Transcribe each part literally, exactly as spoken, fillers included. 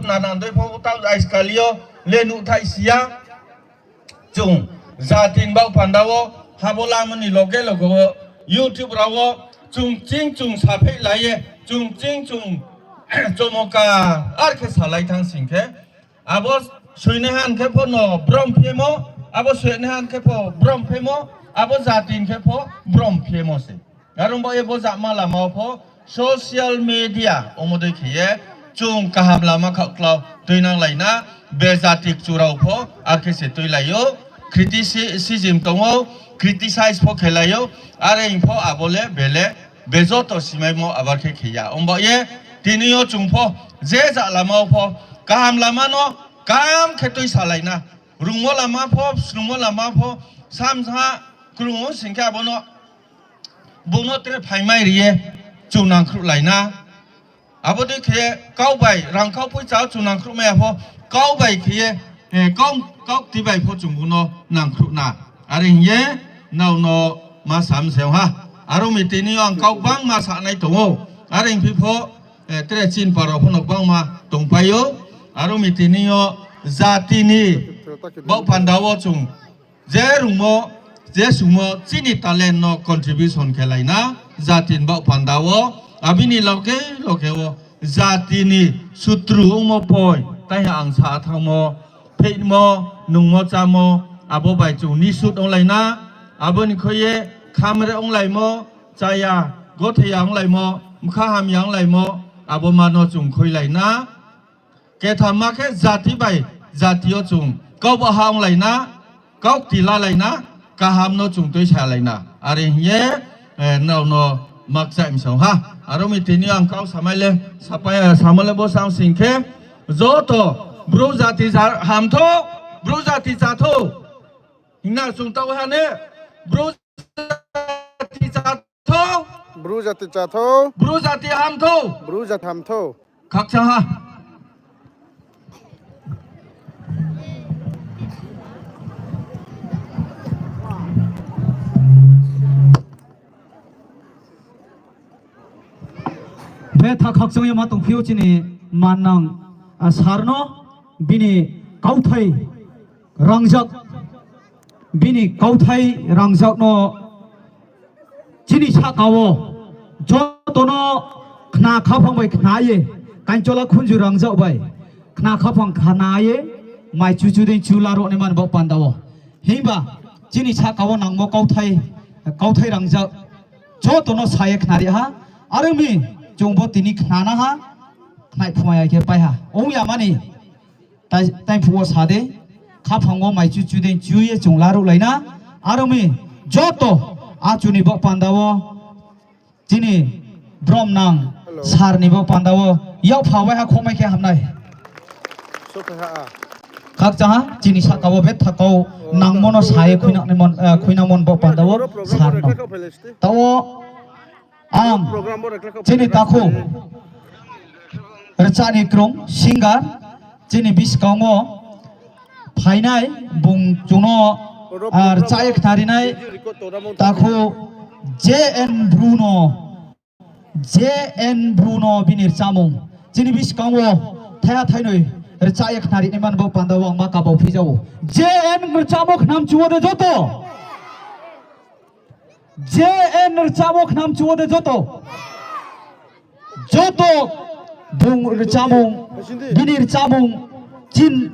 nana dei pho taoh aiskal yo le nuhthai si ya. Chung jati ni baoh panda wo habo lamo ni loge loge wo YouTube rao wo chung ching chung sapheih lai ye, chung ching chung chomoka ar khe salai thanng sing khe, abo soinaiha hing khe pho no brom phemo, abo soinaiha hing khe pho brom phemo, abo jati hing khe pho brom phemo se. Are ong baoh ye bo jama lama wo pho social media omo dei khe ye chung kaham lama khaohklau tuinanglai na, be jati kchu rao pho ar khe se tuilai ou, criticism tong ou, criticize pho khelai ou, are hing pho abo le bele be joto simaimo abar khe khe ya. Ong baoh ye tini yo chung pho je ja lama wo pho kaham lama no kaham khe tuisalai na, rungmo lama pho, snungmo lama pho, samsa krung ong sing khe abo no bung no tre phaimai ri ye chung nangkhruhlai na. Abo dei khe kau bai rangkhau poicha wo chung nangkhruhmai ya pho, kau bai khe ye, eh, kau, kau kti bai pho chung bung no nangkhruh na. Are hing ye nrao no ma sam se ong ha. Are ong mi tini yo ang kau gbangma sanai tong ou. Are hing phi pho, eh, tre chini para pho no gbangma tongpai ou. Are ong mi tini yo jati ni baoh panda wo chung je rungmo, je sungmo chini talent no contribution khelai na, jati ni baoh panda wo, abini loge loge wo, jati ni sutru ongmo poi, taiha ang sa thanngmo, pheihmo, nungmo chámo, abo bai chung nisut onglai na, abo ni khui ye khamre onglaimo, chaya, gotheya onglaimo, bkha hamya onglaimo, abo ma no chung khuilai na. Kethamma khe jati bai jati yo chung kau baha onglai na, kau kti lalai na, kaham no chung tuisalai na. Are hing ye, eh, nrao no makchaih msong ha. Aro mi tini ang kau samai le, sapai, eh, samo le bo sang sing khe, joto Bru jati ja-, hamthou, Bru jati cháthou. Hingna chung taoh ha ne, Bru jati cháthou. Bru jati cháthou. Bru jati hamthou. Bru jati hamthou. Khakchang ha. Betha khakchang ye ma tongphi ou chini mannang, ah, sir no, bini kauthai rangjak, bini kauthai rangjak no chini sahka wo joto no khna khaphang bai khna ye, kainchola khunju rangjak bai khna khaphang khna ye, mai chuchu dei chu laruh naima ni baoh panda wo. Himba chini sahka wo nangmo kauthai, kauthai rangjak joto no sa ye khnari ha. Are ong mi, chung bo tini khnana ha, khnai phuma ya khe pai ha. Ong ya mani, tai, tai phuh wo sa dei, khaphang wo mai chuchu dei chu ye chung laruhlai na. Aro mi, joto, achu ni baoh panda wo, chini bromnang sir ni baoh panda wo, yakpha waiha khomai khe hamnai. Khakchang ha, chini sahka wo betha kau nangmo no sa ye khuinangmo ni baoh panda wo sir no. Taoh wo ang chini takhu rchah ni krung singer, chini buskang wo phainai bung chung no, ah, rchah ye khnari nai takhu J N Bru no, J N Bru no bini rchahmung chini buskang wo thaiha thainoi rchah ye khnari naima ni baoh panda wo ang ma kabau phi jao. J N rchahmo khnam chu wo de joto. J N rchahmo khnam chu wo de joto. Joto bung rchahmung, bini rchahmung, chini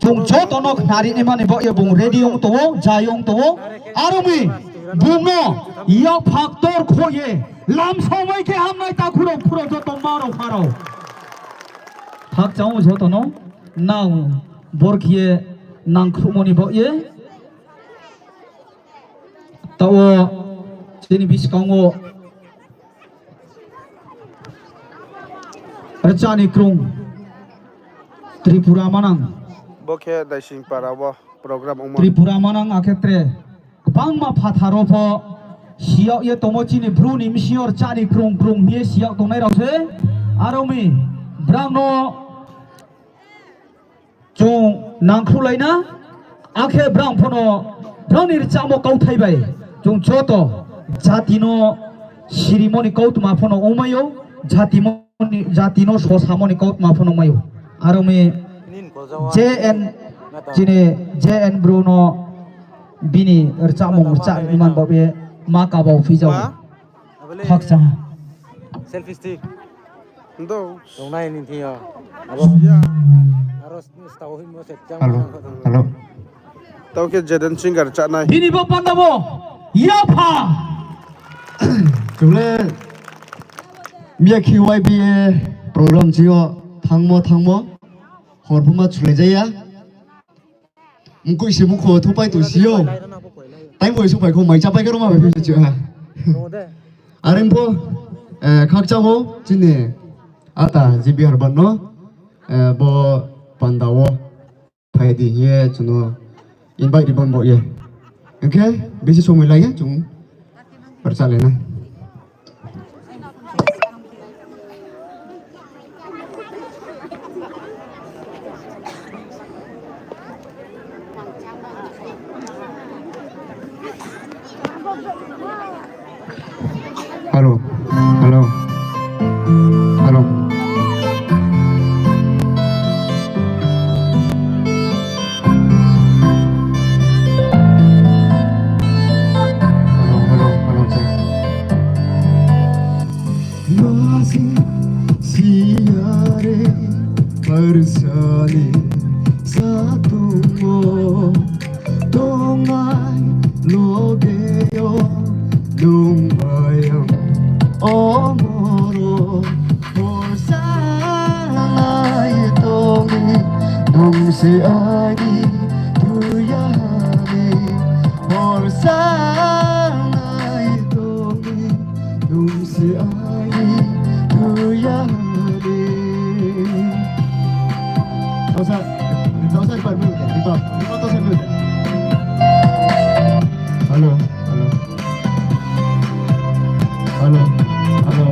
chung joto no khnari naima ni baoh ye bung ready ong tong ou, jai ong tong ou. Aro mi bung no yakpha ktor kho ye lamsao mai khe hamnai takhu rao, khu rao joto ma rao pha rao. Khakchang ou joto no, nang bor khe ye nangkhruhmo ni baoh ye. Taoh wo chini buskang wo rchah ni krung Tripura manang. Bo khe Daising para wo program ongmo. Tripura manang akhe tre gbangma phathar wo pho si yag ye tongmo chini Bru ni bsing yo rchah ni krung krung hing ye si yag tongnai rao se. Aro mi brang no chung nangkhruhlai na, akhe brang pho no brang ni rchahmo kauthai bai chung joto jati no sirimo ni kautma pho no ongmai ou, jati mo-, jati no sosamo ni kautma pho no ongmai ou. Aro mi J N, chini J N Bru no bini rchahmung rchah ni man baoh ye ma kabau phijao. Khakchang. Selfie stick. Ndo. Tongnai ni thing yo. Abo. Ya. Aro s-, stau himo se chang. Hello. Hello. Tau khe Jaden Singer chánai. Bini bo panda bo. Yapha. Chule. Miya khe Y B A program chini yo thangmo thangmo. Hor pho ma chulai jaya. Mkoi se mukho thupai tong si yo. Time bo supai kho mai chapai khe roma bai phi se ha. Are pho, eh, khakchang wo chini ata G B Harbar no, eh, bo panda wo phai di hing ye chung no invite ri bon bo ye. Hing khe bisi somoi lai ye chung rchah lai na. Hello, hello, hello. Hello, hello, hello, check. Masi siyare parsani satungo tongnai loge yo nung bai ang omoro porsanai tongni nung se ani thuyani porsanai tongni. Nung se ani thuyani. Tausa, tausa ipar mute, ipar, ipar tausa mute. Hello, hello. Hello, hello.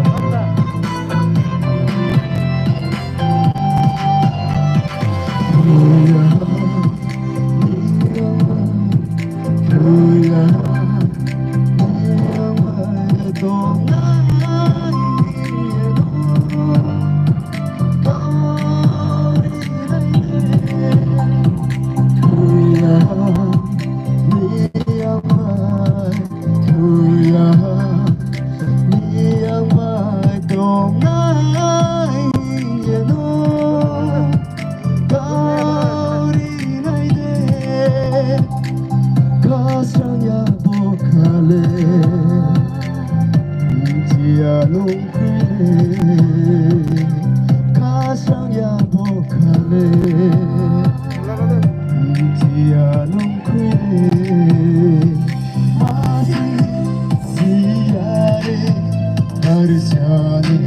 Kauri nai de, khasrang ya bo khale, mchiya nung khui le. Khasrang ya bo khale, mchiya nung khui le. Masi siyare, harsani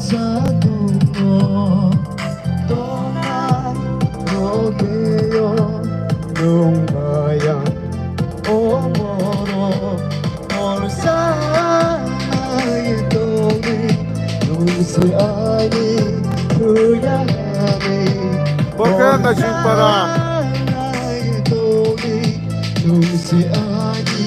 satungo. Tongna loge yo nung bai ang omoro porsanai tongni nung se ani thuyani. Bo khe Naisingpara. Porsanai tongni nung se ani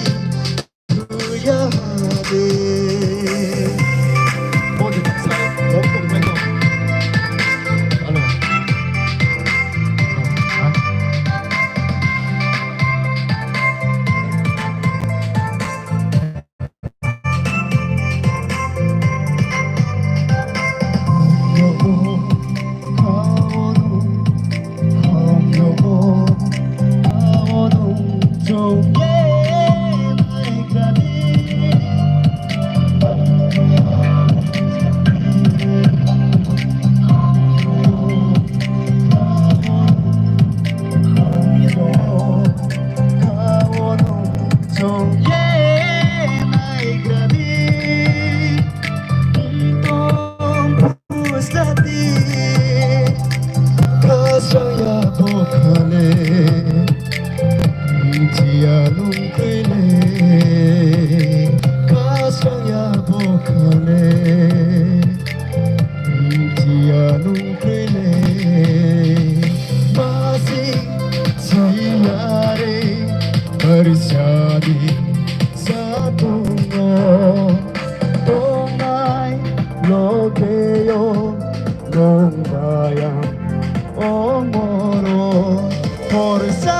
Ongmo ro, horsa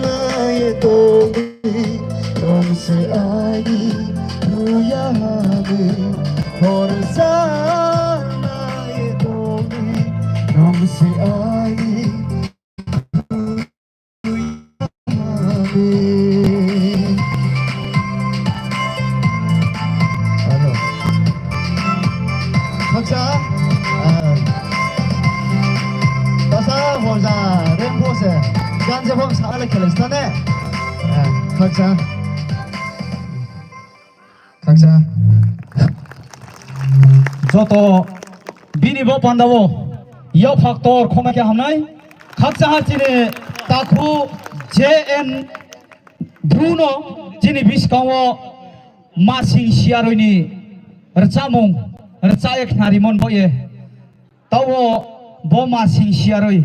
nai tong di, nung se aini, nuya ni, horsa nai tong di, nung se aini, nuya ni. Ano. Khakcha, ah, tasa hoja rempho se, gan je phang sa ale khele sta ne. Ah, khakcha. Khakcha. Joto bini bo panda wo, yak phaktor khoma khe hamnai, khakcha ha chini takhu J N Bru no chini buskang wo masing siaroi ni rchamung rcha ye khnarimo ni baoh ye. Taoh wo bo masing siaroi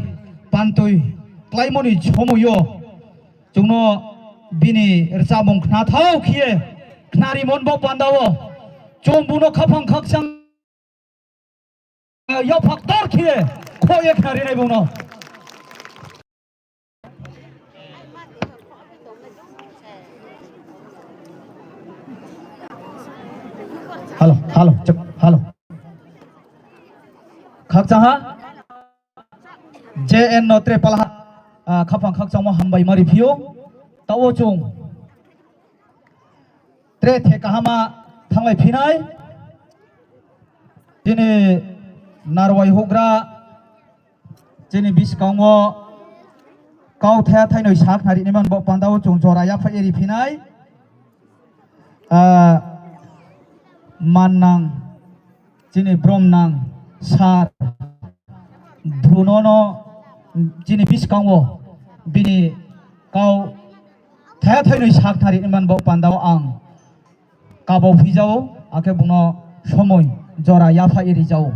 pantoi kláimo ni somoi yo chung no bini rchamung khnathao khe ye khnarimo ni bo panda wo chung bung no khaphang khakchang yak phaktor khe ye khoh ye khnari nai bung no. Hello, hello, check, hello. Khakchang ha, J N no tre pal ha, ah, khaphang khakchangmo hambai ma ri phi ou, taoh wo chung tre the kaham a thannglai phi nai. Chini narwai houhgra, chini buskang wo kauthai thainoi sa khnari naima ni bo panda wo chung jora yaphaih ye ri phi nai. Ah, mannang, chini bromnang, sir, bru no no, chini buskang wo, bini kauthai thainoi sa khnari naima ni bo panda wo ang kabo phi ja ou, akhe bung no somoi jora yaphaih ye ri ja ou.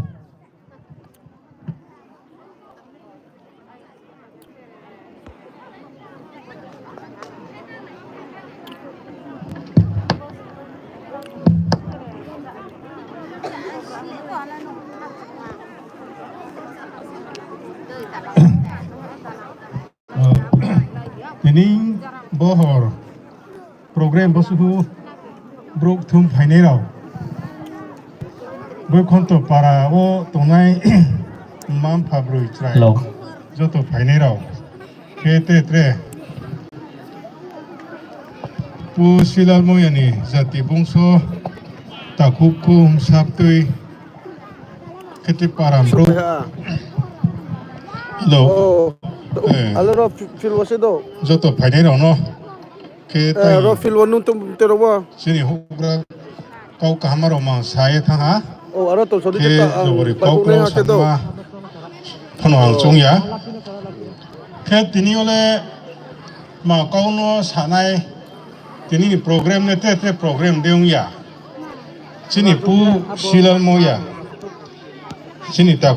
Tini bohor program bo suhu brouh kthum phainai rao, Boikhonto para wo tongnai mma mpha broi chrai joto phainai rao, khe tre tre Pu Silal Moya ni jati bungso, takhu khu bsa btui, khe tre para brouh. Hello. Joto phainai rao no. Khe ro field wo nung tong tero wo. Chini houhgra kau kaham rao ma sa ye thanng ha. Khe jobori kau kau sa ma phano ang choung ya. Khe tini yo le ma kau no sanai, tini ni program le tre tre program de ong ya. Chini Pu Silal Moya, chini ta